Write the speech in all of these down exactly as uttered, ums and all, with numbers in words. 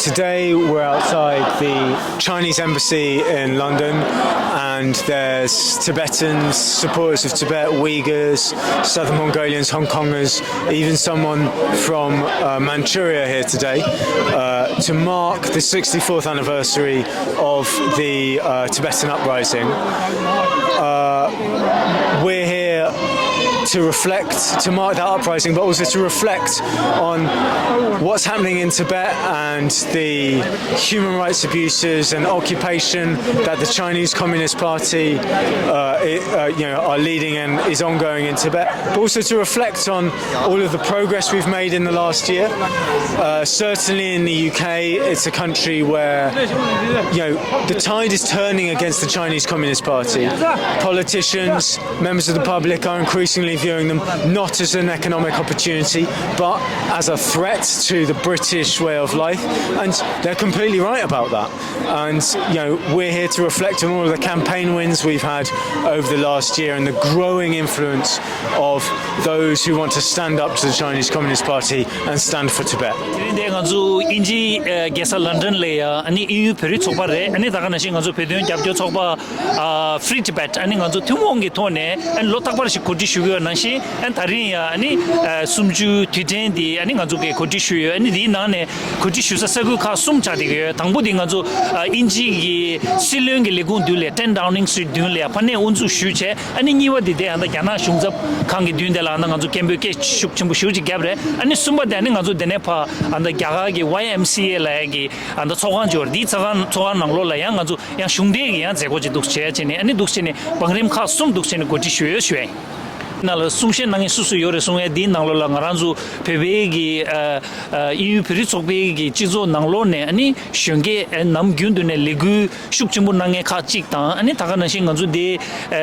Today, we're outside the Chinese embassy in London, and there's Tibetans, supporters of Tibet, Uyghurs, Southern Mongolians, Hong Kongers, even someone from uh, Manchuria here today uh, to mark the sixty-fourth anniversary of the uh, Tibetan uprising. Uh, we're here to reflect, to mark that uprising, but also to reflect on what's happening in Tibet and the human rights abuses and occupation that the Chinese Communist Party, uh, i- uh, you know, are leading and is ongoing in Tibet, but also to reflect on all of the progress we've made in the last year. Uh, certainly in the U K, it's a country where, you know, the tide is turning against the Chinese Communist Party. Politicians, members of the public are increasingly viewing them not as an economic opportunity, but as a threat to the British way of life, and they're completely right about that. And you know, we're here to reflect on all of the campaign wins we've had over the last year and the growing influence of those who want to stand up to the Chinese Communist Party and stand for Tibet. དེ་རིང་འདི་ང་ཚོ་དབྱིན་ཇིའི་ཨ་རྒྱལ་ས་ལན་ཌན་ལ་ཡ་ཨ་ནི་དབྱིན་ཡུལ་བོད་རིགས་ཚོགས་པ་རེད། ཨ་ནི་ད་ག་ནང་བཞིན་ང་ཚོ་བོད་དོན་རྒྱབ་སྐྱོར་ཚོགས་པ་ཨ་Free Tibet ཨ་ནི་ང་ཚོ་ཐུན་མོང་གི་ཐོག་ནས་ཨ་ནི་ལོ་རྟག་པར་ཞིག་གོ་སྒྲིག་ཞུ་གི་ཡོད་ནང་བཞིན་ཨ་ནི་ད་རིང་ཡ་ཨ་ནི་ཨ་གསུམ་བཅུའི་དུས་དྲན་འདི་ཨ་ནི་ང་ཚོ་གིས་གོ་སྒྲིག་ཞུས་ཡོད། ཨ་ནི་འདིའི་ནང་ནས་གོ་སྒྲིག་ཞུ་ས་ས་ཁུལ་ཁག་གསུམ་ཆགས་བསྡད་ཀྱི་ཡོད། དང་པོ་འདི་ང་ཚོ་ཨ་དབྱིན་ཇི་གི་སྲིད་བློན་གྱི་ལས་ཁུངས་མདུན་ལ་ཊེན་ཌའུ་ནིང་སི་ཊི་རིཊ་མདུན་ལ་ཕར་ནས་དབུ་འཛུགས་ཞུས་བྱས། ཨ་ནི་གཉིས་པ་འདི་དེ་ཨ་ད་རྒྱ་ནག་གཞུང་ཚབ་ཁང་གི་མདུན་དེ་ལ་ཨ་ད་ང་ཚོ་སྐད་འབོད་སྐད་ཤུགས་ཆེན་པོ་ཞེ་པོ་ཅིག་བརྒྱབ་རེད། ཨ་ནི་གསུམ་པ་དེ་ཨ་ནི་ང་ཚོ་དེ་ནས་ཕར་ཨ་ད་རྒྱ་གར་གྱི་ཝའི་ཨེམ་སི་ཨེ་ལབ་ཡ་གི་ཨ་ད་ཚོགས་ཁང་ཅིག་ཡོད་རེད། དེའི་ཚོགས་ཁང་ཚོགས་ཁང་ནང་ལོགས་ལ་ཡང་ང་ཚོ་ཡང་གཞུང་འབྲེལ་གྱི་ཡང་མཛད་སྒོ་ཅིག་འདུག་བྱས་བྱས་ནས། ཨ་ནི་འདུག་བྱས་ནས་བང་རིམ་ཁག་གསུམ་འདུག་བྱས་ནས་གོ་སྒྲིག་ཞུས་ཡོད་ཞུ་ཡ་ཡིན། ནང་ལ་གསུང་བཤད་གནང་མཁན་སུ་སུ་ཡོད་རེད་གསུང་ཡ་དེའི་ནང་ལོགས་ལ་ང་རང་ཚོ་བོད་པའི་གི་ཨ་ཨ་དབྱིན་ཡུལ་བོད་རིགས་ཚོགས་པའི་གི་སྤྱི་ཚོགས་ནང་ལོགས་ནས་ཨ་ནི་གཞོན་སྐྱེས་ཨ་ནམ་རྒྱུན་དུ་ནས་ལས་འགུལ་ཤུགས་ཆེན་པོ་གནང་མཁན་ཁག་ཅིག་དང་། ཨ་ནི་ད་ག་ནང་བཞིན་ང་ཚོ་དེ་ཨ་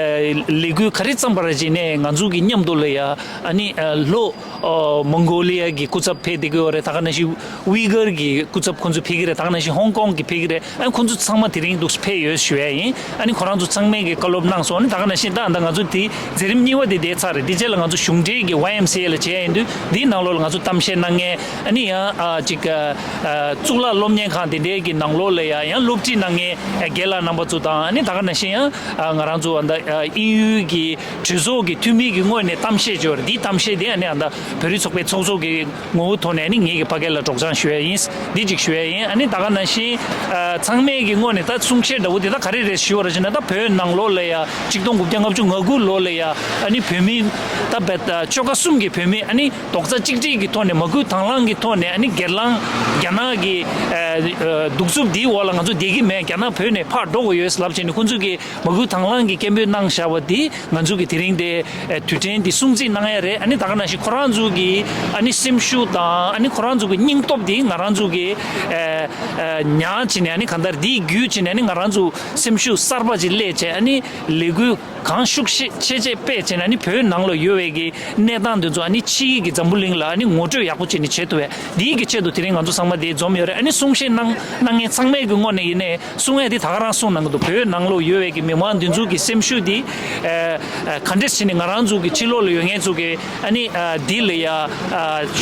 ལས་འགུལ་ག་རེ་བརྩམས་པ་རེད་ཅེ་ནས་ང་ཚོ་གི་མཉམ་དུ་ལ་ཡ་ཨ་ནི་ཨ་ལྷོ་ཨ་མོང་གོ་ལི་ཡ་གི་སྐུ་ཚབ་ཕེབས་བསྡད་ཀྱི་ཡོད་རེད། ད་ག་ནང་བཞིན་ཝི་གར་གྱི་སྐུ་ཚབ་ཁོང་ཚོ་ཕེབས་ཀྱི་རེད། ད་ག་ནང་བཞིན་ཧོང་ཀོང་གི་ཕེབས་ཀྱི་རེད། ཨ་ཁོང་ཚོ་ཚང་མ་དེ་རིང་འདུག་ཕེབས་ཡོད་ཞུ་ཡ་ཡིན། ཨ་ནི་ཁོ་རང་ཚོ་ཚང་མས་ཀྱི་བཀའ་སློབ་གནང་སོང་། ཨ་ནི་ད་ག་ནང་བཞིན་ད་ད་ང་ཚོ་དེ་མཛད་རིམ་གཉིས་པ་དེ་བསྡད་ཚར་རེད། དེ་རྗེས་ལ་ང་ཚོ་གཞུང་འབྲེལ་གྱི་ཝའི་ཨེམ་སི་ཨེ་ལ་བྱས་ཡིན་དུས་དེའི་ནང་ལོགས་ལ་ང་ཚོ་གཏམ་བཤད་གནང་མཁན་ཨ་ནི་ཡང་ཨ་ཅིག་ཨ་ཨ་གཙུག་ལག་སློབ་གཉེར་ཁང་དེ་འདྲའི་གི་ནང་ལོགས་ལ་ཡ་ཡང་སློབ་ཁྲིད་གནང་མཁན་ཨ་རྒན་ལགས་རྣམ་པ་ཚོ་དང་། ཨ་ནི་ད་ག་ནང་བཞིན་ཡང་ཨ་ང་རང་ཚོ་ཨ་ད་ཨ་དབྱིན་ཡུལ་གྱི་གྲོས་ཚོགས་ཀྱི་འཐུས་མི་གི་ངོས་ནས་གཏམ་བཤད་བྱས་ཡོད་རེད། དེའི་གཏམ་བཤད་དེ་ཨ་ནི་ཨ་ད་བོད་རིགས་ཚོགས་པའི་ཚོགས་གཙོ་གི་ངོ་བོ་ཐོག་ནས་ནི་ངེད་ཀྱིས་ཕ་གི་ལ་སྒྲོག་སྦྱང་ཞུ་ཡ་ཡིན། འདི་གཅིག་ཞུ་ཡ་ཡིན། ཨ་ནི་ད་ག་ནང་བཞིན་ཨ་ཚང་མས་ཀྱི་ངོས་ནས་ད་གསུང་བཤད་འདྲ་བོ་དེ་ད་ག་རེ་རེད་ཞུ་བ་རེད་ཅེ་ན། ད་བོད་ནང་ལོགས་ལ་ཡ་ཆིག་སྟོང་དགུ་བརྒྱ་ལྔ་བཅུ་ང་དགུ་ལོ་ལ་ཡ་ཨ་ནི་བོད་མི་ད་བད་ཆོལ་ཁ་གསུམ་གྱི་བོད་མི་ཨ་ནི་རྡོག་རྩ་གཅིག་སྒྲིལ་གྱི་ཐོག་ནས་མ་བསྐུལ་དང་བླངས་ཀྱི་ཐོག་ནས་ཨ་ནི་སྒེར་ལངས་རྒྱ་ནག་གི་ཨ་ཨ་གདུག་རྩུབ་འདིའི་འོག་ལ་ང་ཚོ་བསྡད་ཀྱི་མེད། རྒྱ་ནག་བོད་ནས་ཕར་འགྲོ་དགོས་ཡོད་ལབ་བྱས་ནས་ཁོང་ཚོ་གིས་མ་བསྐུལ་དང་བླངས་ཀྱི་སྐད་འབོད་གནང་བཞག་པ་འདི་ང་ཚོ་གི་དེ་རིང་དེ་ཨ་དུས་དྲན་འདི་སྲུང་བརྩི་གནང་ཡ་རེད། ཨ་ནི་ད་ག་ནང་བཞིན་ཁོ་རང་ཚོ་གི་ཨ་ནི་སེམས་ཤུགས་དང་ཨ་ནི་ཁོ་རང་ཚོ་གི་སྙིང་སྟོབས་འདི་ང་རང་ཚོ་གི་ཨ་ཨ་ཉར་བྱས་ནས། ཨ་ནི་གང་ལྟར་འདི་བརྒྱུད་བྱས་ནས་ཨ་ནི་ང་རང་ཚོ་སེམས་ཤུགས་གསར་པ་ཅིག་སླེབས་བྱས། ཨ་ནི་ལས་འགུལ་གང་ཤུགས་ཆེ་ཆེ་ཆེ་སྤེལ་བྱས་ནས་ཨ་ནི་བོད་ནང་ལ་ཡོད་པའི་གི་གནས་སྟངས་འདི་ཚོ་ཨ་ནི་ཕྱིའི་གི་འཛམ་བུ་གླིང་ལ་ཨ་ནི་ངོ་སྤྲོད་ཡག་པོ་བྱས་ནས་བྱེད་ཐུབ་པའི་འདིའི་གི་ཆེད་དུ་དེ་རིང་ང་ཚོ་ཚང་མ་འདིར་འཛོམས་ཡོད་རེད། ཨ་ནི་གསུང་བཤད་གནང་གནང་མཁན་ཚང་མའི་གི་ངོས་ནས་ཡིན་ནའི་གསུང་ཡ་དེ་ད་ག་རང་གསུང་གནང་གི་འདུག་བོད་ནང་ལོགས་ཡོད་པའི་གི་མི་མང་འདི་ཚོ་གི་སེམས་ཤུགས་དེ་ཨ་ཨ་ག་འདྲས་བྱས་ནས་ང་རང་ཚོ་གི་ཕྱི་ལོགས་ལ་ཡོད་མཁན་ཚོ་གི་ཨ་ནི་ཨ་འདི་ལ་ཡ་ཨ་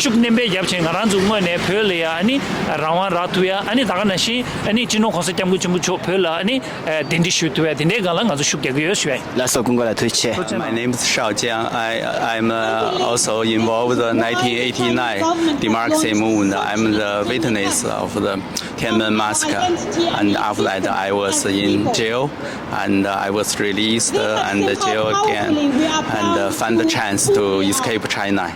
ཤུགས་བསྣན་པའི་རྒྱབ་བྱས་ང་རང་ཚོ་ངོས་ནས་བོད་ལ་ཡ་ཨ་ནི་རང་དབང་རག་ཐུབ་ཡ། ཨ་ནི་ད་ག་ནང་བཞིན་ཨ་ནི་སྤྱི་ནོར་༸གོང་ས་༸སྐྱབས་མགོན་ཆེན་པོ་མཆོག་བོད་ལ་ཨ་ནི་ཨ་གདན་འདྲེན་ཞུ་ཐུབ་ཡ་དེ་འདྲའི་སྒང་ལ་ང་ཚོ་ཤུགས་རྒྱག་གི་ཡོད་ཞུ་ཡ་ཡིན། ལགས་སོ། སྐུ་ངོ་ལ་ཐུགས་རྗེ་ཆེ། My name is Shao Jiang. I, I'm uh, also involved in the nineteen eighty-nine democracy movement. I'm the witness of the Tiananmen massacre, and after that I was in jail, and uh, I was released uh, and jail again, and uh, found the chance to escape China,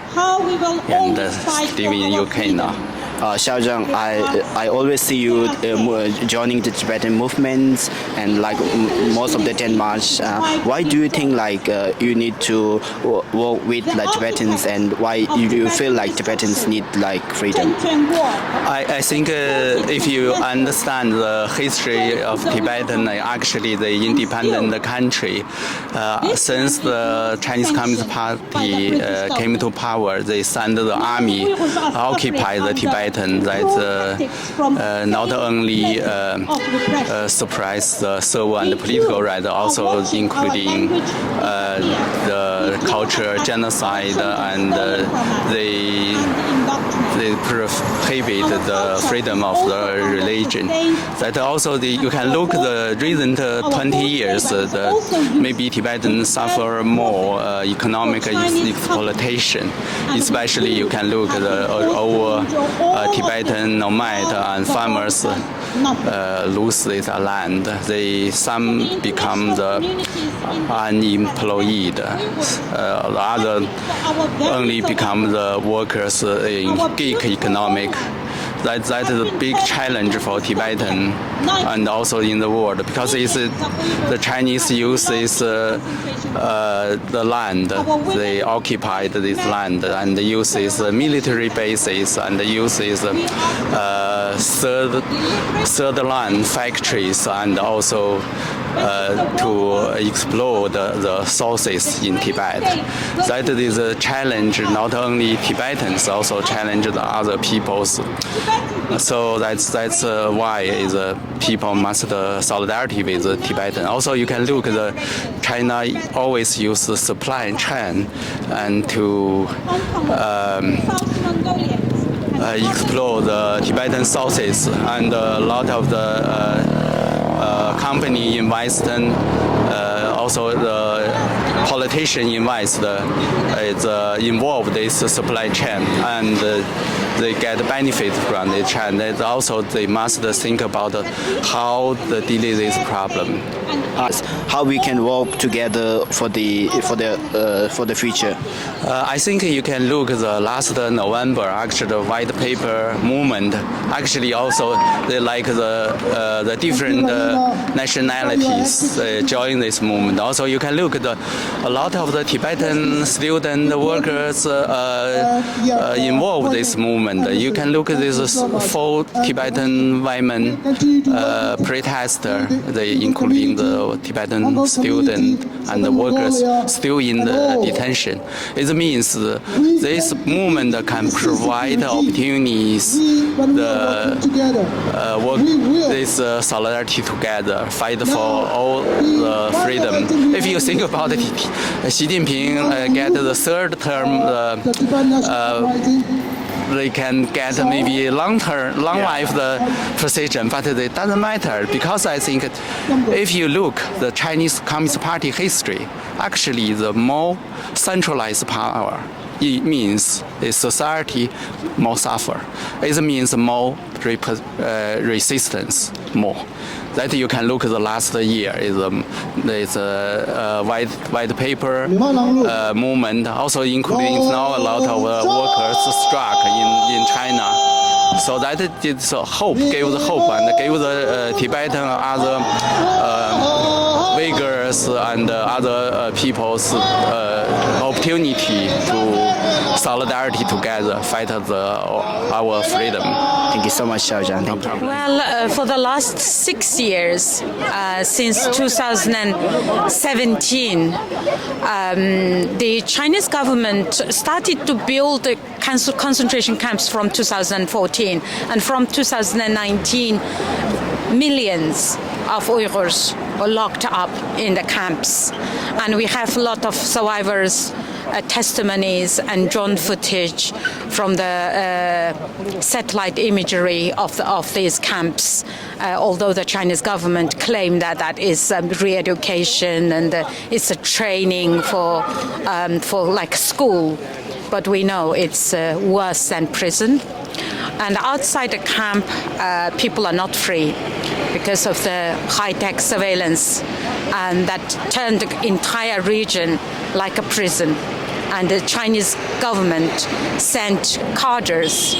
and uh, living in U K now. Uh, Xiaojiang, I I always see you uh, mo- joining the Tibetan movements and like m- most of the Tibetan march. Uh, why do you think like uh, you need to w- work with like Tibetans, and why you, you feel like Tibetans need like freedom? I, I think uh, if you understand the history of Tibetan, uh, actually the independent country, uh, since the Chinese Communist Party uh, came to power, they sent the army occupy the Tibetan. That's uh, uh, not only uh, uh, suppress the civil and political rights, also including uh, the culture genocide, and uh, they They prohibit the freedom of the religion. That also the, you can look the recent uh, twenty years, uh, the, maybe Tibetans suffer more uh, economic ex- exploitation. Especially you can look the uh, over uh, Tibetan nomad and farmers uh, lose this land. They some become the unemployed. Uh, the other only become the workers in gig economic. That, that is a big challenge for Tibetan and also in the world because it's, uh, the Chinese use is uh, uh, the land. They occupied this land and uses uh, military bases and uses uh, third, third line factories and also uh, to explore the, the sources in Tibet. That is a challenge not only Tibetans, also challenge the other peoples. So that's that's uh, why is uh, people must uh, solidarity with the Tibetan. Also, you can look the China always use the supply chain and to um, uh, explore the Tibetan sources and a lot of the uh, uh, company in Western, uh, also the politician in West uh, is uh, involved in the supply chain and uh, they get benefit from the chain. They also they must think about how to deal with this problem. Us how we can work together for the for the uh, for the future. Uh, I think you can look the last November, actually the white paper movement. Actually, also they like the uh, the different uh, nationalities uh, join this movement. Also, you can look the a lot of the Tibetan student workers uh, uh, involved this movement. You can look at this four Tibetan women uh, protester, they including the Tibetan student and the workers still in the detention. It means uh, this movement can provide opportunities the uh, work this uh, solidarity together fight for all the freedom. If you think about it, Xi Jinping uh, get the third term uh, uh, they can get maybe long term, long life the position, but it doesn't matter because I think if you look the Chinese Communist Party history, actually the more centralized power, it means the society more suffer. It means more rep- uh, resistance more. That you can look the last year is um, is a, a white white paper uh, movement. Also including now a lot of uh, workers struck in in China. So that it's a hope, gave the hope and gave the uh, Tibetan other uh, Uyghurs and uh, other uh, peoples uh, opportunity to solidarity together fight the, our freedom. Thank you so much, Xiaojiang. Thank you. Well, uh, for the last six years, uh, since two thousand seventeen, um, the Chinese government started to build the cons- concentration camps from two thousand fourteen, and from two thousand nineteen, millions of Uyghurs were locked up in the camps, and we have a lot of survivors uh, testimonies and drone footage from the uh, satellite imagery of, the, of these camps. Uh, although the Chinese government claimed that that is um, re-education and uh, it's a training for, um, for like school, but we know it's uh, worse than prison. And outside the camp, uh, people are not free because of the high-tech surveillance, and that turned the entire region like a prison. And the Chinese government sent cadres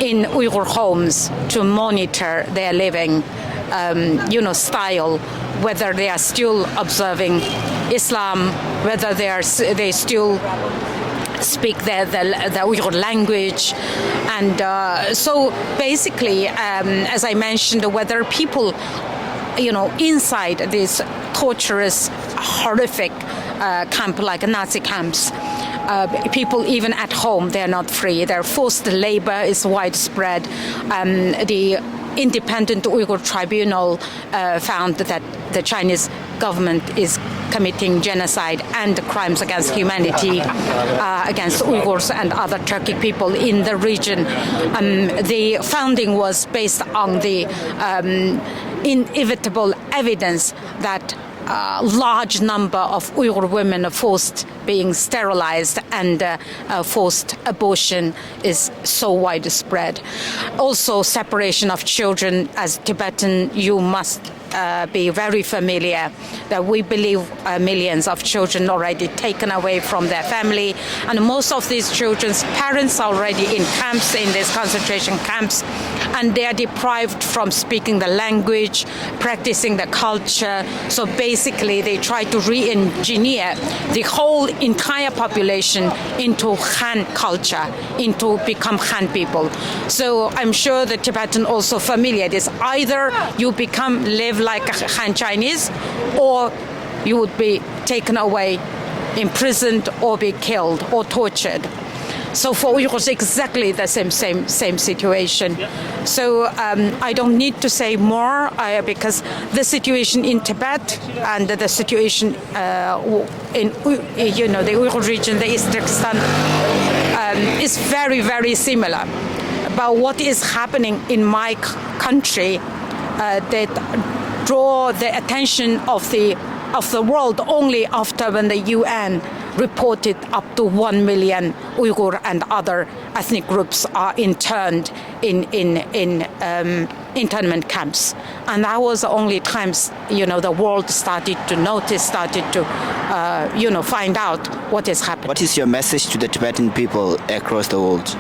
in Uyghur homes to monitor their living, um, you know, style, whether they are still observing Islam, whether they are they still speak the, the, the Uyghur language. And uh, so basically, um, as I mentioned, whether people, you know, inside this torturous, horrific uh, camp like Nazi camps, uh, people even at home, they're not free. Their forced labor is widespread. Um, the Independent Uyghur Tribunal uh, found that the Chinese government is committing genocide and crimes against humanity uh, against Uyghurs and other Turkic people in the region. Um, the founding was based on the um, inevitable evidence that a large number of Uyghur women are forced being sterilized and uh, uh, forced abortion is so widespread. Also, separation of children. As Tibetan, you must uh, be very familiar that we believe uh, millions of children already taken away from their family, and most of these children's parents are already in camps, in these concentration camps, and they are deprived from speaking the language, practicing the culture. So basically, they try to re-engineer the whole entire population into Han culture, into become Han people. So I'm sure the Tibetan also familiar this. Either you become live like Han Chinese, or you would be taken away, imprisoned, or be killed or tortured. So for Uyghurs, exactly the same same same situation. So um, I don't need to say more uh, because the situation in Tibet and the situation uh, in you know the Uyghur region, the East Turkestan, um, is very very similar. But what is happening in my country uh, that draw the attention of the of the world only after when the U N reported up to one million Uyghur and other ethnic groups are interned in in in um, internment camps. And that was the only times you know the world started to notice, started to uh, you know find out what is happening. What is your message to the Tibetan people across the world?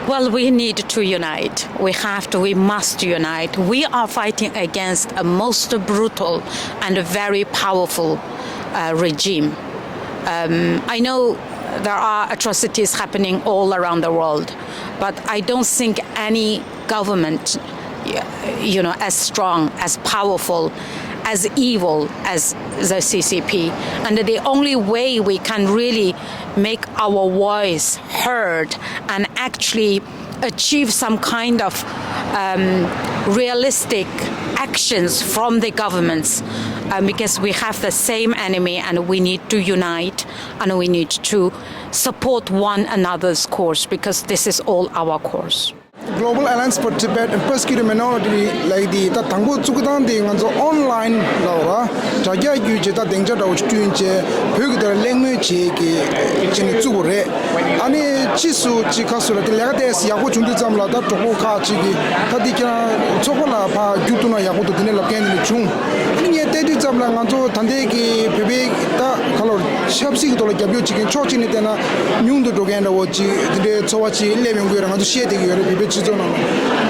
Well, we need to unite. We have to, we must unite. We are fighting against a most brutal and a very powerful uh, regime. Um, I know there are atrocities happening all around the world, but I don't think any government, you know, as strong, as powerful, as evil as the C C P. And the only way we can really make our voice heard and actually achieve some kind of um, realistic actions from the governments um, because we have the same enemy and we need to unite and we need to support one another's cause because this is all our cause. Global Alliance for Tibet and Persecuted Minority ལབ་ཡག་དེ་ད་དང་པོ་བཙུགས་སྟངས་དེ་ང་ཚོ་ཨོན་ལན་ལབ་ར་དྲ་རྒྱ་བརྒྱུད་བྱས་ད་སྡིངས་ཆ་འདྲ་བོ་ཞིག་བསྐྲུན་བྱས་བོད་ཀྱི་དེར་གླེང་མོལ་བྱེད་ཀྱི་བྱས་ནས་བཙུགས་པ་རེད། ཨ་ནི་ཕྱིས་སུ་ཅིག་ཁ་སུ་ལ་དེ་ལས་ཀ་ཏོག་ཙམ་ཡག་པོ་བྱུང་དུས་ཙམ་ལ་ད་གྲོགས་པོ་ཁག་ཅིག་གིས་ད་འདི་ཁྱེད་རང་ཚོགས་པ་ལ་ཕར་བསྒྱུར་ཐུབ་ན་ཡག་པོ་འདུག་དེ་འདྲ་ལབ་མཁན་དེ་འདྲ་བྱུང་། ཨ་ནི་ངས་བལྟས་དུས་ཙམ་ལ་ང་ཚོ་ད་ལྟའི་གི་བོད་པའི་ད་ག་ལོར་ཆབ་སྲིད་ཀྱི་ཐོག་ལ་རྒྱབ་སྐྱོར་བྱེད་མཁན་ཕྱོགས་གཅིག་ནས་བལྟས་ན་ཉུང་དུ་འགྲོ་མཁན་འདྲ་བོ་ཅིག་དེ་འདྲའི་ཚོར་བ་ཅིག་སླེབས་ཡོང་གི་ཡོད་རེད། ང་ཚོ་བཤད་བསྡད་ཀྱི་ཡོད་རེད། བོད་པའི་སྤྱི་ཚོགས་ནང་ལ་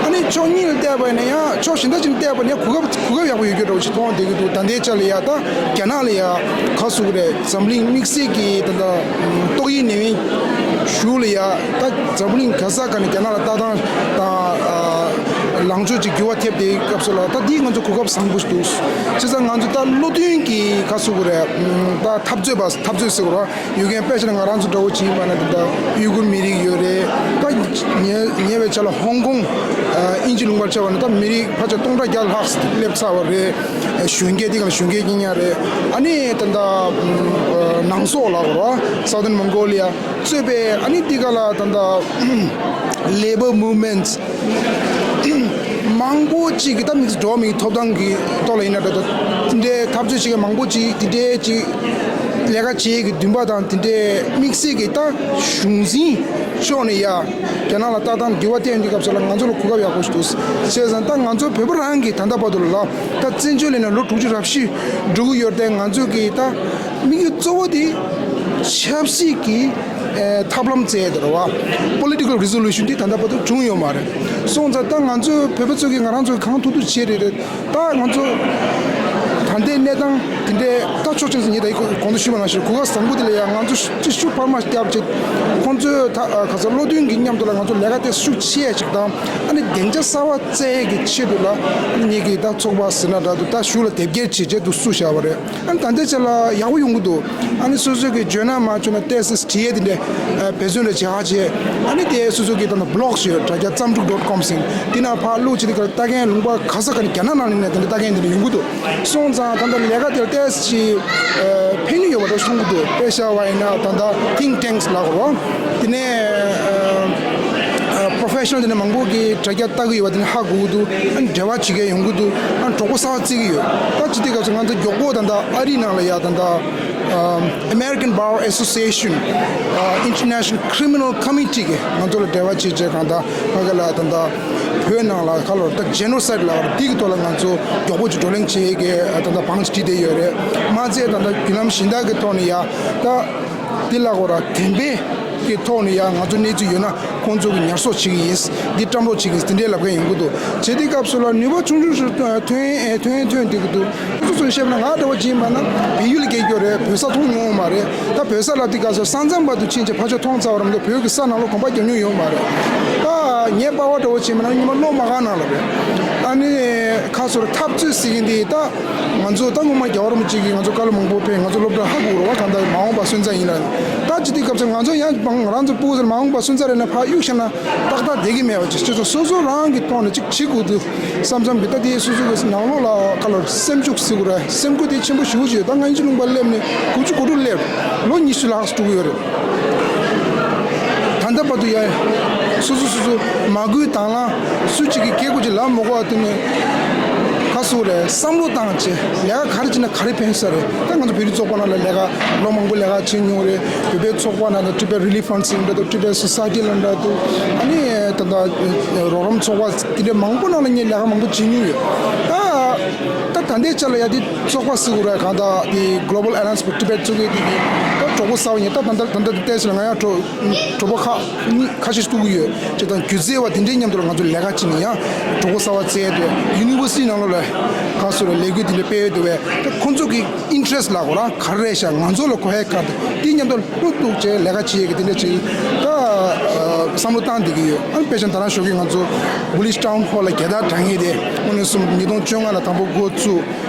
ཨ་ནི་ཕྱོགས་གཉིས་ལ་བལྟས་པ་ཡིན་ན་ཡང་ཕྱོགས་གཞན་དག་ཅིག་ནས་བལྟས་པ་ཡིན་ན་གོ་སྐབས་གོ་སྐབས་ཡག་པོ་ཡོད་རྒྱུ་འདྲ་བོ་ཅིག་མཐོང་བསྡད་ཀྱི་འདུག་ད་ལྟའི་ཆ་ལ་ཡ་ད་རྒྱ་ནག་ལ་ཡ་ག་ཟེར་གི་རེད། འཛམ་གླིང་དམིགས་བསལ་གྱི་ད་ལྟ་ཏོག་དབྱིབས་ནད་ཡམས་ཤུགས་ལ་ཡ་ད་འཛམ་གླིང་ག་ས་ག་ནས་རྒྱ་ནག་ལ་ལྟ་སྟངས་དང་ལངས་ཕྱོགས་ཅིག་འགྱུར་བ་ཐེབས་དེའི་སྐབས་སུ་ལ་ད་འདིས་ང་ཚོ་གོ་སྐབས་བཟང་པོ་ཞིག་འདུག་བྱས་ཙང་ང་ཚོ་ད་བློ་མཐུན་གྱི་ག་ཟེར་དགོས་རེད། ད་འཐབ་རྩོད་པ་འཐབ་རྩོད་ཟེར་དགོས་རེད། ཡོད་མཁན་དཔེ་ཆ་ནི་ང་རང་ཚོ་འདྲ་བོ་ཅིག་ཡིན་པ་ན་དེ་འདྲ་ཡུ་གུར་མི་རིགས་ཡོད་རེད། ད་ཉེ་ཉེ་བའི་ཆར་ལ་ཧོང་ཀོང་དབྱིན་ཇི་ལུང་པར་ཆ་བ་ན་ད་མི་རིགས་ཕལ་ཆེར་སྟོང་ཕྲག་བརྒྱ་ལྷག་སླེབས་ཚར་བ་རེད། གཞོན་སྐྱེས་དེ་ག་ལ་གཞོན་སྐྱེས་སྐྱེ་ཉག་རེད། ཨ་ནི་ད་ད་ནང་སོག་ལ་གོ་ར་Southern Mongolia གཙོས་པའི་ཨ་ནི་དེ་ག་ལ་ད་ད་labor movements མང་པོ་ཅིག་གི་ད་དམིགས་བསལ་འགྲོ་བ་མིའི་ཐོབ་ཐང་གི་ཐོག་ལ་ཡིན་ན་འདྲ་ད་དེ་འདྲའི་འཐབ་རྩོད་ཅིག་གི་མང་པོ་ཅིག་དེ་འདྲའི་ཅིག་ལས་ཀ་བྱེད་ཀྱི་འདུན་པ་དང་དེ་འདྲའི་དམིགས་བསལ་གྱི་ད་གཞུང་འཛིན་ཕྱོགས་ནས་ཡ་རྒྱ་ནག་ལ་ལྟ་སྟངས་འགྱུར་བ་ཐེབས་འདི་སྐབས་སུ་ལ་ང་ཚོ་ལ་གོ་སྐབས་ཡག་པོ་ཞིག་འདུག་བྱས་ཙང་ད་ང་ཚོ་བོད་པ་རང་གི་ད་ལྟ་བར་དུ་ལ་ད་བཙན་བྱོལ་ལ་ཡིན་ན་ལོ་དྲུག་ཅུ་རེ་བཞི་འགྲོ་གི་ཡོད་དེ་ང་ཚོ་གི་ད་དམིགས་ཡུལ་གཙོ་བོ་དེ་ཆབ་སྲིད་ཀྱི་ཐབས་ལམ་བཙལ་ཡ་དེ་རེད་བ། Political resolution དེ་ད་ལྟ་བར་དུ་བྱུང་ཡོད་མ་རེད། སོང་ཙང་ད་ང་ཚོ་བོད་པ་ཚོ་གིས་ང་རང་ཚོ་གི་གང་ཐུབ་ཐུབ་བྱེད་རེད་རེད། ད་ང་ཚོ་ད་ལྟའི་གནས་སྟངས་དེ་འདྲའི་ད་ཕྱོགས་ཅན་ཟེར་ངེས་ད་གོང་དུ་ཞུས་པ་ནང་བཞིན་གོ་སྐབས་བཟང་པོ་དེ་ལ་ཡང་ང་ཚོ་ཤུགས་ཕར་མ་བརྒྱབ་ཅིག་ཁོང་ཚོའི་ད་ག་ཚོད་བློ་མཐུན་གྱི་མཉམ་དུ་ལ་ང་ཚོ་ལས་ཀ་དེ་ཤུགས་ཆེ་ཅིག་དང་ཨ་ནི་སྡིངས་ཆ་གསར་པ་བཙལ་ཡས་ཀྱི་ཆེད་དུ་ལ་ངེད་ཀྱི་ད་ཚོགས་པ་ཟེར་ན་འདྲ་འདུག་ད་གཞུག་ལ་དེབ་སྐྱེལ་བྱེད་ཆེད་དུ་བཙུགས་བཞག་པ་རེད། ཨ་ནི་ད་ལྟའི་ཆ་ལ་ཡག་པོ་ཡོང་གི་འདུག་ཨ་ནི་སོ་སོ་གི་འཇོན་ན་མ་འཇོན་ན་ཏོག་ཙམ་བྲིས་ཡས་དེ་འདྲ་འབད་བརྩོན་རེ་བྱེད་ཧ་བྱས། ཨ་ནི་དེ་སོ་སོ་གི་ད་ལྟ་བི་ལོག་ཞིག་ཡོད། དྲ་རྒྱ་ཙམ་ཕྲུག་dot com ཟེར་དེ་ན་ཕར་བླུགས་བྱས་དེ་ག་ལ་ལྟ་མཁན་ལུང་པ་ག་ས་ག་ནས་རྒྱ་ནག་ནང་ནས་དེ་འདྲ་ལྟ་མཁན་དེ་འདྲ་ཡོང་གི་འདུག་སོང་ཙང་ ད་ལྟ་ལས་ཀ་དེར་ཏོག་ཙམ་ཕན་ནུས་ཡོད་པ་འདྲ་མཐོང་གི་འདུག་དཔེ་བཞག་པ་ཡིན་ན་ད་ལྟ་think tanks་ལབ་དགོས་རེད་བ། དེ་ནས་professional་དེ་ནས་མང་པོ་གིས་དྲ་རྒྱ་ལྟ་གི་ཡོད་པ་དེ་ནས་ཧ་གོ་གི་འདུག་ཨ་ནི་འབྲེལ་བ་བྱེད་མཁན་ཡོང་གི་འདུག་ཨ་ནི་གྲོགས་པོ་གསར་པ་བརྩི་གི་ཡོད། ད་ཅི་དེ་སྐབས་སུ་ང་ཚོ་མགྱོགས་པོ་ད་ལྟ་ཨ་རིའི་ནང་ལ་ཡ་ད་ལྟ་American Bar Association International Criminal Committee་གིས་ང་ཚོ་ལ་འབྲེལ་བ་བྱེད་བྱས་གང་ལྟར་ཕ་གི་ལ་ད་ལྟ་བོད་ནང་ལ་ཁ་ལོར་ད་genocide་ལ་དེ་གི་ཐོག་ལ་ང་ཚོ་མགྱོགས་པོ་ཅིག་བགྲོ་གླེང་བྱེད་ཀྱི་ད་ལྟ་བང་ཅིག་བྲིས་བསྡད་ཡོད་རེད། མ་ཚད་ད་ལྟ་བརྒྱུད་ལམ་གཞན་དག་གི་ཐོག་ནས་ཡ་ད་དེ་ལ་གོ་ར་བདེན་པའི་གི་ཐོག་ནས་ཡ་ང་ཚོ་གནས་ཚུལ་ཡོད་ན་ཁོང་ཚོ་གི་ཉར་གསོག་བྱེད་ཀྱི་ཡིན། འདི་བཀྲམ་རོགས་བྱེད་ཀྱི་ཡིན་དེ་འདྲའི་ལབ་མཁན་ཡོང་གི་འདུག་བྱེད་དུས་སྐབས་སུ་ལ་ནུས་པ་ཆུང་ཆུང་ཞིག་ཐོན་ཐོན་ཐོན་ཐོན་བསྡད་ཀྱི་འདུག་སོ་སོ་བཤད་ན་ང་འདྲ་བོ་བྱས་པ་ན་བལ་ཡུལ་ལ་སྐྱེས་ཡོད་རེད། བོད་ས་མཐོང་མྱོང་མ་རེད། ད་བོད་ས་ལ་དེ་ག་ཚོད་ས་མཚམས་བར་དུ་ཕྱིན་བྱས་ཕར་ཕྱོགས་མཐོང་ཚར་བ་རེད་མ་གཏོགས་བོད་ཀྱི་ས་ནང་ལོགས་གོམ་པ་རྒྱག་མྱོང་ཡོད་མ་རེད། ད་ངའི་པ་ཕ་འདྲ་བོ་བྱས་པ་ན་ཉི་མ་སློབ་མ་ཁང་ནང་ལ་རེད། ཨ་ནི་ཁ་སོར་འཐབ་རྩོད་ཟེར་མཁན་དེ་ད་ང་ཚོ་ད་སྔོན་མ་རྒྱལ་བ་རིན་པོ་ཆེ་གིས་ང་ཚོ་བཀའ་སློབ་མང་པོ་ཕེབས། ང་ཚོ་སློབ་གྲྭ་ཧ་གོ་རེད་བ། ད་ལྟ་མ་འོངས་པ་སོན་རྩ་ཡིན་ལ། ད་ཅི་དེ་སྐབས་སུ་ང་ཚོ་ཡང་ང་རང་ཚོ་སྤུ་གུ་ཚོར་མ་འོངས་པ་སོན་རྩ་རེད་ན་ཕར་གཡུག་བཞག་ན་ཏག་ཏག་བསྡད་ཀྱི་མེད་པ་ཅིག་སྤྱི་ཚོགས་སོ་སོ་རང་གི་ཐོག་ནས་ཅིག་བྱེད་དགོས་འདུག་བསམ་བསམ་གི། ད་དེ་སོ་སོ་གི་ནང་ལོགས་ལ་ཁ་ལོར་སེམས་ཤུགས་ཟེར་དགོས་རེད། སེམས་ཁུར་དེ་ཆེན་པོ་ཞེ་པོ་ཅིག་ཡོད། ད་ང་ཡིན་གཅིག་ལུང་པ་སླེབས་ནས་དགུ་བཅུ་གོ་དྲུག་སླེབས། ལོ་ཉི་ཤུ་ལྷག་ཙམ་འགྲོ་གི་ཡོད་རེད། ད་ལྟ་བར་དུ་ཡ་སོ་སོ་སོ་སོ་མ་བསྐུལ་དང་བླངས་སུ་གཅིག་གིས་སྐད་དགོས་ཅིག་ལབ་མ་དགོས་པ་དེ་ནས་ཁ་སོ་རེད། བསམ་བློ་བཏང་བྱས་ལས་ཀ་ག་རེ་བྱས་ན་ག་རེ་ཕན་ས་རེད། ད་ང་ཚོ་བོད་རིགས་ཚོགས་པ་ནང་ལ་ལས་ཀ་ལོ་མང་པོ་ལས་ཀ་བྱེད་མྱོང་རེད། བོད་པའི་ཚོགས་པ་ནང་ལ་Tibet Relief Fund་ཟེར་འདྲ་འདུག Tibet Society་ལ་འདྲ་འདུག་ཨ་ནི་ད་ལྟ་རོགས་རམ་ཚོགས་པ་དེ་འདྲ་མང་པོ་ནང་ལ་ངས་ལས་ཀ་མང་པོ་བྱེད་མྱོང་ཡོད། ད་ད་ད་ལྟའི་ཆ་ལ་ཡ་དེ་ཚོགས་པ་ཟེར་དགོས་རེད། གང་ལྟར་དེ་Global Alliance for Tibet་ཚོགས་པའི་དེ་གི་ད་གྲོགས་པོ་གསར་པ་ཡིན། ད་ད་ད་ད་ལྟ་བལྟས་ཟེར་ན་ང་ཡང་གྲོགས་གྲོགས་པོ་ཁ་གཉིས་ཁ་ཤས་ཐུག་གི་ཡོད། ཅེས་དང་སྒྱུ་རྩལ་བ་དེ་འདྲའི་མཉམ་དུ་ལ་ང་ཚོ་ལས་ཀ་བྱེད་ནས་ཡང་གྲོགས་པོ་གསར་པ་བཙལ་ཏེ་University་ནང་ལོགས་ལ་ཁ་སོ་ལ་ལས་འགུལ་དེ་འདྲ་སྤེལ་འདུག་བས། ད་ཁོང་ཚོ་གི་interest་ལ་གོ་ར་ག་རེ་རེད་ཤག་ང་ཚོ་ལ་གོ་ཧེ་ག་དེ་མཉམ་དུ་བློ་གཏུག་བྱས་ལས་ཀ་བྱེད་ཡས་ཀྱི་དེ་འདྲ་ཅིག་ད་བསམ་བློ་བཏང་བསྡད་ཀྱི་ཡོད། ཨ་ནི་དཔེ་ཆ་ད་རང་ཞོགས་ཀྱི་ང་ཚོ་Bullish Town Hall་ལ་རྒྱལ་དར་དྲངས་ཡས་དེ་དངོས་གནས་སོང་ཉིས་སྟོང་བཅོ་ལྔ་ལ་དང་པོ་འགོ་བཙུགས།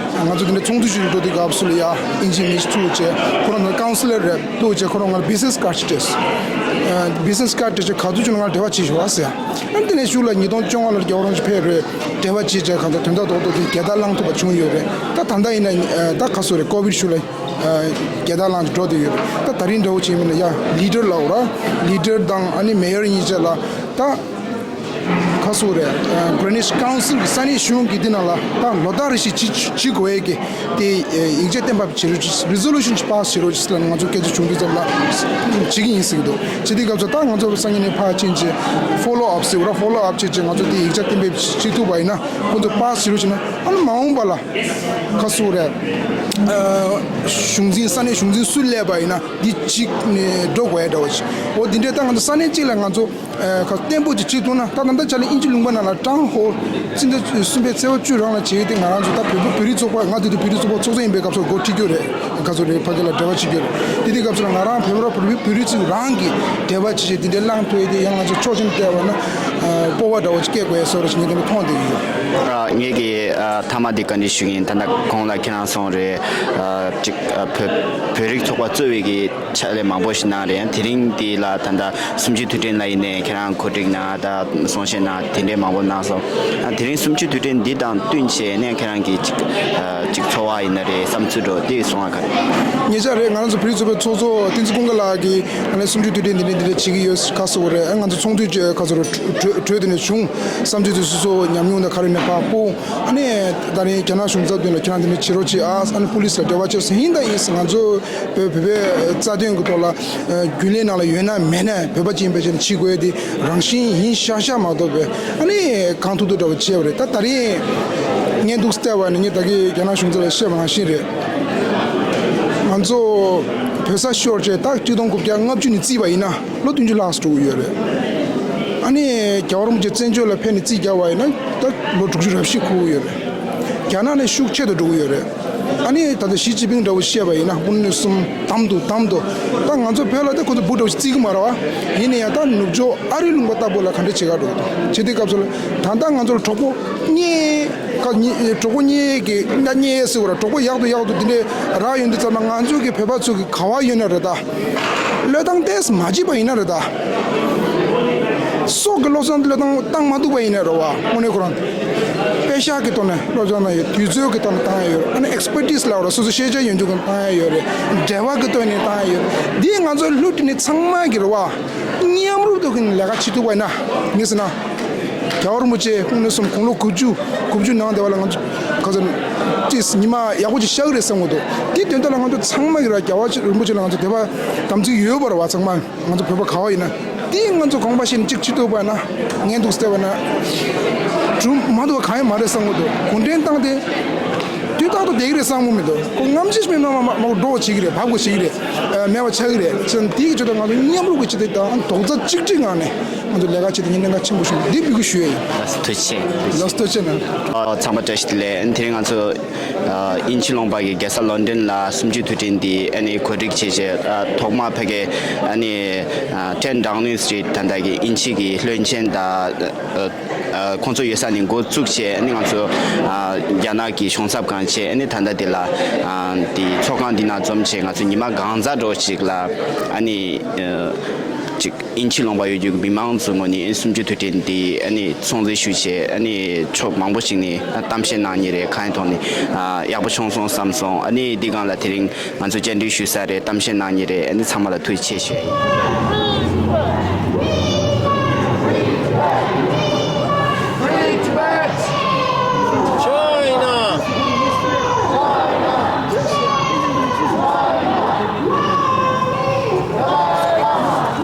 ང་ཚོ་དེ་འདྲ་ཚོགས་འདུ་ཞིག་འགྲོ་དུས་སྐབས་སུ་ལ་ཡ་ཨིན་ཇི་མི་ཞིག་ཐུག་བྱས་ཁོ་རང་ཚོ་counselor་རེད། ཐུག་བྱས་ཁོ་རང་ང་ལ་business card་ཞིག་སྤྲད་སོང་། business card་སྤྲད་བྱས་ག་དུས་ཅིག་ལ་ང་ལ་འབྲེལ་བ་བྱེད་ཤོག་ཨ་ཟེར། ཨ་ནི་དེ་ནས་གཞུག་ལ་ཉིས་སྟོང་བཅོ་ལྔ་ལ་རྒྱལ་བ་རིན་པོ་ཆེ་ཕེབས་རེད། འབྲེལ་བ་བྱེད་བྱས་གང་ལྟར་དོན་དག་རྡོག་རྡོག་དེ་རྒྱལ་དར་བསླང་ཐུབ་པ་བྱུང་ཡོད་རེད། ད་ད་ལྟ་ཡིན་ན་ད་ག་སོ་རེད་COVID་ཤུགས་ལ་རྒྱལ་དར་བསླངས་ཏེ་འགྲོ་བསྡད་ཡོད་རེད། ད་ད་རིང་འདྲ་བོ་བྱས་མིན་ན་ཡ་leader་ལ་འོ་ར་leader་དང་ཨ་ནི་mayor་གཉིས་ཆ་ལ་ད་ག་སོ་རེད། Greenwich Council་གི་ས་གནས་གཞུང་གི་འདི་ནང་ལ་ད་ལོ་ལྟར་རེ་བཞིན་བྱེད་བྱེད་དགོས་ཡས་ཀྱི་དེ་ཡིག་ཆ་གཏན་འབེབས་བྱེད་རོགས་resolution་ཅིག་pass་བྱེད་རོགས་ཅིག་ལ་ང་ཚོ་སྐད་ཆ་བྱུང་དུས་ཙམ་ལ་བྱེད་ཀྱི་ཡིན་ཟེར་གྱི་འདུག་བྱེད་དུས་སྐབས་སུ་ད་ང་ཚོ་སང་ཉིན་ནས་ཕར་ཕྱིན་བྱས་follow up་ཟེར་བ་ར་follow up་བྱེད་བྱས་ང་ཚོ་དེ་ཡིག་ཆ་གཏན་འབེབས་བྱེད་ཐུབ་པ་ཡིན་ན་ཁོང་ཚོ་pass་བྱེད་རོགས་བྱེད་ན་ཨ་ནི་མ་འོངས་པ་ལ་ག་སོ་རེད། གཞུང་འཛིན་ས་གནས་གཞུང་འཛིན་སུ་སླེབས་པ་ཡིན་ན་འདི་གཅིག་ནས་འགྲོ་དགོས་ཡ་འདྲ་བ་ཞིག་འོ་འདི་འདྲའི་ད་ང་ཚོ་ས་གནས་གཅིག་ལ་ང་ཚོ་ཁ་བརྟན་པོ་ཅིག་བྱེད་ཐུབ་ན་ད་ད་ལྟ་ཆ་ལ་དབྱིན་ཇི་ལུང་པ་ནང་ལ་town hall་ཕྱི་ཟླ་གསུམ་པའི་ཚེས་པ་བཅུ་རང་ལ་བྱེད་ཡོད་དེ་ང་རང་ཚོ་ད་བོད་པ་བོད་རིགས་ཚོགས་པ་ང་དེ་དུས་བོད་རིགས་ཚོགས་པ་ཚོགས་གཙོ་ཡིན་པའི་སྐབས་སུ་འགོ་ཁྲིད་རྒྱུ་རེད། ཁ་ཚོ་རེད་ཕ་གི་ལ་འབྲེལ་བ་བྱེད་རྒྱུ་རེད། དེ་དུས་སྐབས་སུ་ལ་ང་རང་བོད་པ་བོད་རིགས་བོད་རིགས་ཚོ་རང་གི་འབྲེལ་བ་བྱེད་བྱེད་དེ་འདྲའི་བསླངས་ཐུབ་ཡོད་དེ་ཡང་ང་ཚོ་ཕྱོགས་གཅིག་ནས་བལྟས་པ་ན་སྤོབས་པ་འདྲ་བོ་ཅིག་སྐྱེ་དགོས་ཡ་བཟོ་འདྲ་ཞིག་ངས་དེ་འདྲ་མཐོང་བསྡད་ཀྱི་ཡོད། ཨ་ངས་ཀྱི་ཨ་མཐའ་མ་འདི་བཀའ་འདྲི་ཞུ་གི་ཡིན། ད་ལྟ་གོང་ལ་ཁྱེད་རང་གསུངས་རེད། ཨ་ཅིག་ཨ་བོད་བོད་རིགས་ཚོགས་པ་གཙོས་པའི་གི་ཕྱག་ལས་མང་པོ་ཞིག་གནང་རེད། དེ་རིང་འདི་ལ་ད་ལྟ་གསུམ་བཅུའི་དུས་དྲན་ལ་ཡིན་ནའི་ཁྱེད་རང་གོ་སྒྲིག་གནང་ད་གསུང་བཤད་གནང་དེ་འདྲའི་མང་པོ་གནང་སོང་། ཨ་དེ་རིང་གསུམ་བཅུའི་དུས་དྲན་འདི་དང་བསྟུན་བྱས་ནས་ཁྱེད་རང་གི་ཅིག་ཨ་ཅིག་ཚོར་བ་ཡིན་ན་རེད་བསམ་ཚུལ་འདྲ་དེ་གསུང་བ་ག་རེ། ཉེ་ཆར་རེད་ང་རང་ཚོ་བོད་རིགས་ཚོགས་པའི་ཚོགས་གཙོ་བསྟན་འཛིན་ཀུན་དགའ་ལགས་ཀྱིས་ང་ལ་གསུམ་བཅུའི་དུས་དྲན་འདི་འདྲ་འདི་འདྲ་བྱེད་ཀྱི་ཡོད་ཁ་གསོ་བ་རེད། ཨ་ང་ཚོ་ཚོགས་འདུའི་ཁ་གསོ་རུ་གྲོས་གྲོས་དེ་ནས་བྱུང་བསམ་ཚུལ་དེ་སོ་སོ་ཉམས་མྱོང་དང་ག་རེ་ནས་ཕར་སྤོ། ཨ་ནི་ད་རིང་རྒྱ་ནག་གཞུང་ཚབ་མདུན་ལ་ཁྱེད་རང་དེ་འདྲ་བྱེད་རོགས་བྱེད་ཨ། ཨ་ནི་པུ་ལིས་ལ་འབྲེལ་བ་བྱེད་ཟེར་ཡིན་ད་ཡིན་ཟེར་ང་ཚོ་བོད་བོད་པའི་རྩ་དོན་གྱི་ཐོག་ལ་རྒྱུན་ལས་ནང་ལ་ཡོད་ན་མེད་ན་བོད་པ་ཅིག་ཡིན་པའི་ཆ་ནས་བྱེད་དགོས་དེ་རང་བཞིན་ཡིན་ཤག་ཤག་མ་གཏོགས་པའི་ཨ་ནི་གང་ཐུབ་ཐུབ་འདྲ་བོ་བྱས་པ་རེད། ད་ད་རིང་ངས་འདུག་བལྟས་པ་ནི་ངས་ད་གིན་རྒྱ་ནག་གཞུང་ཚབ་ལ་བཤད་པ་ནང་བཞིན་རེད། ང་ཚོ་བོད་ས་ཤོར་བྱས་ད་གཅིག་སྟོང་དགུ་བརྒྱ་ལྔ་བཅུ་ནས་བརྩིས་པ་ཡིན་ན་ལོ་བདུན་ཅུ་ལྷག་ཙམ་འགྲོ་གི་ཡོད་རེད། ཨ་ནི་རྒྱལ་བ་རིན་པོ་ཆེ་བཙན་བྱོལ་ལ་ཕེབས་ནས་རྩིས་རྒྱག་པ་ཡིན་ན་ད་ལོ་དྲུག་ཅུ་རེ་བཞི་འཁོར་གྱི་ཡོད་རེད། རྒྱ་ནག་ནས་ཤུགས་ཆེ་དུ་འགྲོ་གི་ཡོད་རེད། ཨ་ནི་ད་ལྟ་ཞི་ཅིན་ཕིང་འདྲ་བོ་བཤད་པ་ཡིན་ན་དཔོན་གནས་གསུམ་དམ་དུ་དམ་དུ་ད་ང་ཚོ་བོད་ལ་ད་ཁོ་ཚོ་འབུ་འདྲ་བོ་ཞིག་བརྩི་གི་མ་རེད་བ། ཡིན་ན་ཡང་ད་ནུབ་ཕྱོགས་ཨ་རིའི་ལུང་པ་ལྟ་བུ་ལ་ག་འདྲ་བྱེད་ག་འགྲོ་གི་འདུག་བྱེད་དུས་སྐབས་སུ་ལ་ད་ལྟ་ང་ཚོ་ལ་གྲོགས་པོ་གཉིས་ཀ་གཉིས་གྲོགས་པོ་གཉིས་ཀྱི་གཉའ་གཉིས་ཟེར་བ་ར་གྲོགས་པོ་ཡག་ཏུ་ཡག་ཏུ་དེ་འདྲས་རག་ཡོང་དུས་ཙམ་ལ་ང་ཚོ་གི་བོད་པ་ཚོ་གི་ག་བ་ཡོད་ན་རེད་ད། བློས་བཏང་ཏོག་ཙམ་མ་བྱས་པ་ཡིན་ན་རེད་ད། སྲོག་གི་བློ་བཟང་བློས་བཏང་བཏང་མ་ཐུབ་པ་ཡིན་ནའི་རེད་བ། དངོས་གནས་ཁོ་རང་དཔེ་ཤག་གི་ཐོག་ནས་བློ་བཟང་བཏང་ཡོད། དུས་ཚོད་ཀྱི་ཐོག་ནས་བཏང་ཡ་ཡོད་རེད། ཨ་ནི་ཨེགས་པར་ཊི་སི་ལབ་ར། སོ་སོ་ཤེས་བྱ་ཡོད་འཇུག་གི་བཏང་ཡ་ཡོད་རེད། འབྲེལ་བ་གི་ཐོག་ནས་བཏང་ཡ་ཡོད་རེད། འདི་ང་ཚོ་སློབ་ཕྲུག་ནི་ཚང་མ་གི་རེད་བ། མཉམ་རུབ་ཐོག་གི་ལས་ཀ་བྱེད་ཐུབ་པ་ཡིན་ན། ངས་ཟེར་ན། རྒྱལ་བ་རིན་པོ་ཆེ་དངོས་གནས་སོང་དགུང་ལོ་དགུ་བཅུ་དགུ་བཅུ་ནང་དེ་བ་ལ་ང་ཚོ་ག་ཚོད་ཅིས་ཉི་མ་ཡག་པོ་ཅིག་ཤར་གི་རེད་བསམ་གི་འདུག་དེ་དོན་དག་ལ་ང་ཚོ་ཚང་མ་གི་ར་རྒྱལ་བ་རིན་པོ་ཆེ་ལ་ང་ཚོ་དད་པ་དམ་ཚིག་ཡོད་པ་རེད་བ། ཚང་མ་ང་ཚོ་བོད་པ་ག་བ་ཡིན་ན་དེ་ང་ཚོ་དགོངས་པ་བཞེས་ནས་ཅིག་བྱེད་ཐུབ་པ་ན་ངས་འདུག་བལྟས་པ་ན་གྲུབ་མ་ཐུབ་པ་གང་ཡང་མ་རེད་བསམ་གི་འདུག་གུང་ཁྲན་ཏང་དེ་དུས་རྟག་ཏུ་བསྡད་ཀྱི་རེད་བསམ་གི་མི་འདུག་ཁོ་ནམ་ཞིག་མིན་ན་མ་མ་འགྲོ་བྱེད་ཀྱི་རེད། བབ་དགོས་བྱེད་ཀྱི་རེད། མེད་པ་ཆགས་ཀྱི་རེད། ཅན་དེའི་ཆེད་དུ་ང་ཚོ་མཉམ་རུབ་ཀྱི་ཆེད་དུ་དང་རྡོག་རྩ་གཅིག་སྒྲིལ་ངང་ནས་ང་ཚོ་ལས་ཀ་བྱེད་དུས་ངས་གནད་འགག་ཆེན་པོ་བྱུང་འདི་འབུལ་གྱི་ཞུ་ཡ་ཡིན། ཐུགས་རྗེ་ཆེ། ལགས་སོ། ཐུགས་རྗེ་གནང་། ཨ། ཚང་མ་བཀྲ་ཤིས་བདེ་ལེགས། དེ་རིང་ང་ཚོ་ཨ་དབྱིན་ཇི་ལུང་པ་གི་རྒྱལ་ས་ལོན་ཌོན་ལ་གསུམ་བཅུའི་དུས་དྲན་འདི་ཨ་ནི་གོ་སྒྲིག་བྱས་བྱས། ཨ་ཐོག་མ་ཕ་གི་ཨ་ནི་ཨ་ཊེན་ཌའོ་ནིང་སི་ཊི་རིཊ་ད་ལྟ་གི་དབྱིན་ཇི་གི་བློན་ཆེན་དང་ཨ་ཨ་ཁོང་ཚོ་ཡོད་ས་ནས་འགོ་བཙུགས་བྱས། ཨ་ནི་ང་ཚོ་ཨ་རྒྱ་ནག་གི་གཞུང་ཚབ་ཁང་བྱས། ཨ་ནི་ད་ལྟ་འདི་ལ་ཨ་འདི་ཚོགས་ཁང་འདི་ནང་འཛོམས་བྱས། ང་ཚོ་ཉི་མ་གང་ཚ་འགྲོ་ཞིག་ལ་ཨ་ནི་ཨ་ཅིག་དབྱིན་ཇི་ལུང་པ་ཡོད་རྒྱུ་གི་མི་མང་ཚོའི་ངོས་ནས་གསུམ་བཅུ་དུས་དྲན་འདི་ཨ་ནི་སྲུང་བརྩི་ཞུ་ཆེད། ཨ་ནི་ཕྱོགས་མང་པོ་ཞིག་ནས་གཏམ་བཤད་གནང་མཁན་རེད། གང་ཡིན་ཐོག་ནས་ཨ་ཡག་པོ་བྱུང་སོང་བསམ་སོང་། ཨ་ནི་འདི་སྒང་ལ་དེ་རིང་ང་ཚོ་བཅར་འདྲི་ཞུ་ས་རེད། གཏམ་བཤད་གནང་མཁན་རེད། ཨ་ནི་ཚང་མ་ལ་ཐུགས་རྗེ་ཆེ་ཞུ་ཡ་ཡིན།